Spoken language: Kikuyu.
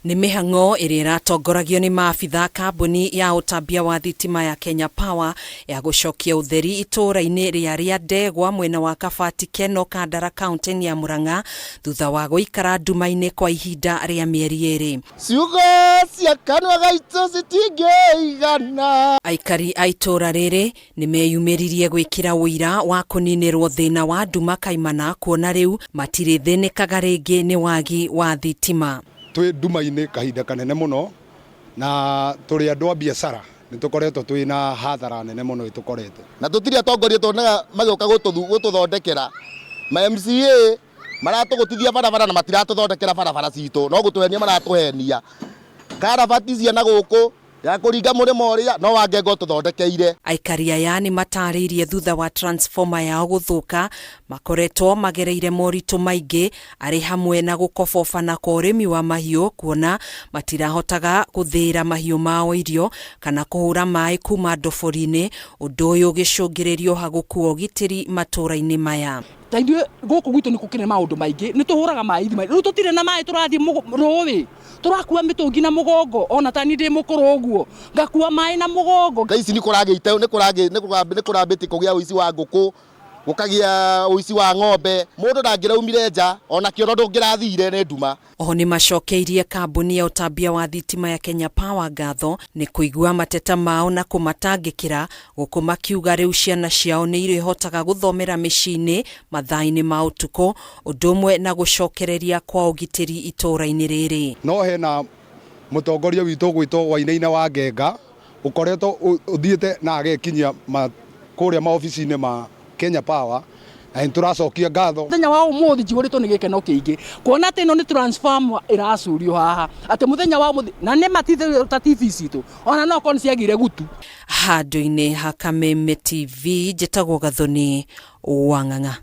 Nĩ mĩhang'o ĩrĩa ĩratongoragio nĩ maabitha a kambuni ya ũtambia wa thitima ya Kenya Power ya gũcokia ũtheri itũũra-inĩ rĩa Rĩandegwa mwena wa Kabati Keno Kandara kauntĩ-inĩ ya Murang'a thutha wa gũikara nduma-inĩ kwa ihinda rĩa mĩeri ĩrĩ. Ciugo cia kanua gaitũ citingĩigana. Aikari a itũũra rĩrĩ Nĩmeyumĩririe gwĩkĩra ũira wa kũninĩrwo thĩna wa nduma kaimana kuona rĩu matirĩthĩnĩkaga rĩngĩ nĩ wagi wa thitima. Twĩ nduma-inĩ kahinda kanene mũno na tũrĩ andũ a biacara nĩ tũkoretwo twĩ na hathara nene mũno ĩtũkorete. Na tũtirĩ atongoria tuonaga magĩũka gũtũthondekera. Ma MCA maratũgũtithia barabara na matiratũthondekera barabara citũ, no gũtũhenia maratũhenia. Karabati cia na gũkũ ya kũringa mũrĩmo ũrĩa no Wangengo ũtũthondekeire. Aikari aya nĩ matarĩirie thutha wa transformer yao gũthũka makoretwo magereire moritũ maingĩ arĩ hamwe na gũkobobana kwa ũrĩmi wa mahiũ kuona matirahotaga gũthĩĩra mahiũ mao irio kana kũhũra maĩ kuma ndobori-inĩ, ũndũ ũyũ ũgĩcũngĩrĩria ũhagũku wa ũgitĩri matũra-inĩ maya. Ta ithuĩ gũkũ gwitũ nĩ gũkĩrĩ maũndũ maingĩ, nĩ tũhũraga maĩ ithima, rĩu tũtirĩ na maĩ tũrathiĩ rũĩ, tũrakua mĩtũngi na mũgongo, ona ta niĩ ndĩ mũkũrũ ũguo, ngakua maĩ na mũgongo. Thaa ici nĩ kũragĩte nĩ kũragĩ nĩ kũrambĩtie kũgĩa ũici wa ngũkũ, gũkagĩa ũici wa ng'ombe, mũndũ ndangĩraumire nja ona kĩoro ndũngĩrathire nĩ nduma. Oho nĩmacokeirie kambuni ya ũtambia wa thitima ya Kenya Power ngatho nĩ kũigua mateta mao na kũmatangĩkĩra, gũkũ makiuga rĩu ciana ciao nĩ irĩhotaga gũthomera mĩciĩ-inĩ mathaa-inĩ ma ũtukũ, ũndũ ũmwe na gũcokereria kwa ũgitĩri itũũra-inĩ rĩrĩ. No hena mũtongoria witũ ũgwĩtwo Wainaina wa Ngenga ũkoretwo ũthiĩte na agekinyia kũrĩa maobici-inĩ ma Kenya Power na nĩ tũracokia ngatho. Mũthenya wa ũmũthĩ njihũrĩtwo nĩ gĩkeno kĩingĩ kuona atĩ ĩno nĩ transformer ĩracurio haha atĩ mũthenya wa ũmũthĩ na nĩ ma ta TV citũ ona no korwo nĩ ciagire gutu. Handũ-inĩ ha Kameme TV, njĩtagwo Gathoni Wang'ang'a.